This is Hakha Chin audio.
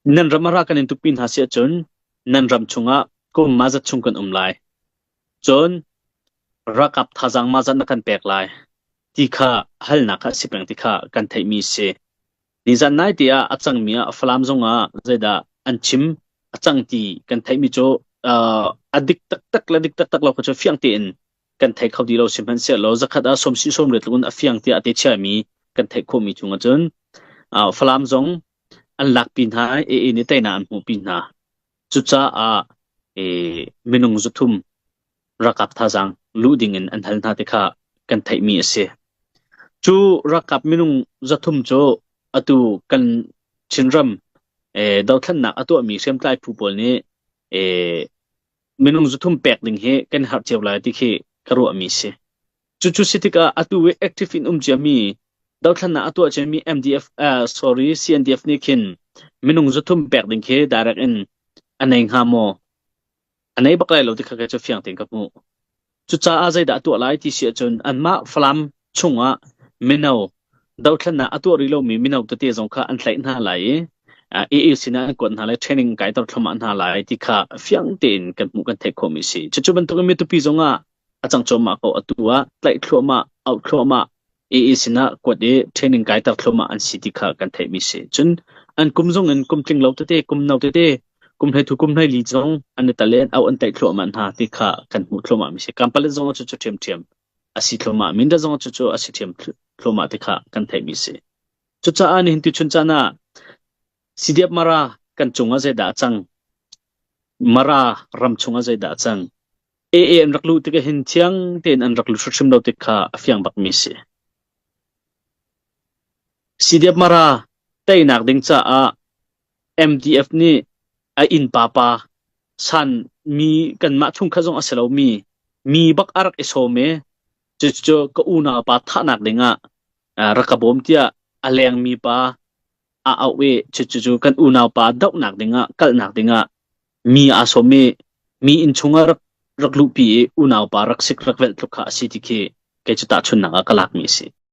Nan ram ah ra kan in tukpi hna si ahcun nan ram chungah kum mah zat chung kan um lai. Cun ralkap thazaang mah zat na kan pek lai ti kha halnak kha a si peng ti kha kan theihmi a si. Nizan nai te ah a cangmi ah Falam zong ah zeidah an chim a cang ti kan theihmi cu uh, a dik taktak le dik taktak lo kha cu fiang tein kan thei kho ti lo sihmanhsehlaw zakhat ah sawm si sawm riat tluk in a fiang tiah a te chiami kan theih khawhmi chung ahcun uh, Falam zong an lakpi hna i AA nih teinak an hmuhpi hna. Cucaah eh, minung zuthum ralkap thazaang luh ding in an hal hna ti kha kan theihmi a si. Cu ralkap minung zathum cu atu kan Chinram eh, dothlennak a tuahmi hriamtlai phu pawl nih eh, minung zathum pek ding hi kan harh cio lai ti khi ka ruahmi si. Cucu si tikah atu i active in um ciami dothlennak a tuah ciami MDF uh, sorry CNDF nih khin minung zathum pek ding khi direct in a nei hnga maw? A nei bak lai lo ti kha kei cu fiang tein ka hmuh. Cucaah zeidah a tuah lai ti si ahcun anmah Falam chungah mino dothlennak a tuah rih lomi mino tete zong kha an tlaih hna lai i AA sinah an kuat hna lai, training kaiter thluahmah hna lai ti kha fiang tein kan hmuh kan theih khawhmi a si. Cucu bantukin mitupi zongah a cang cuahmah ko. Atu ah tlaih thluahmah, auh thluahmah, AA sinah kuat i training kaiter thluahmah an si ti kha kan theihmi si. Cun an kum zong in kum tling lo tete, kum no tete, kum hleithu kum hleili zong an i tal i an auh an tlaih thluahmah hna ti kha kan hmuh thluahmah mi si. Kampalet zong ah cucu ṭhiamṭhiam a si thluahmah. Mindat zong ah cucu a si ṭhiam thluahmah ti kha kan theihmi si. Cucaah nihin tuchun caan ah CDF Mara kan cungah zeidah a cang? Mara ram chungah zeidah a cang? AA an rak luh tikah hin thiang tein an rak lut hrimhrim lo tik kha a fiang bakmi si. CDF Mara teinak ding caah MDF nih a innpa pa san mi kanmah chungkhat zong a si lomi mi bak a rak i sawm i cucu ka unau pa thahnak dingah rak ka bawm tiah a lengmi pa a auh i cucu kan unau pa dohnak dingah kalhnak dingah mi aa sawm i mi inn chungah rak rak luhpi i unau pa rak sik rak velh tluk kha a si ti khi kei cu tahchunhnak ah ka lakmi a si.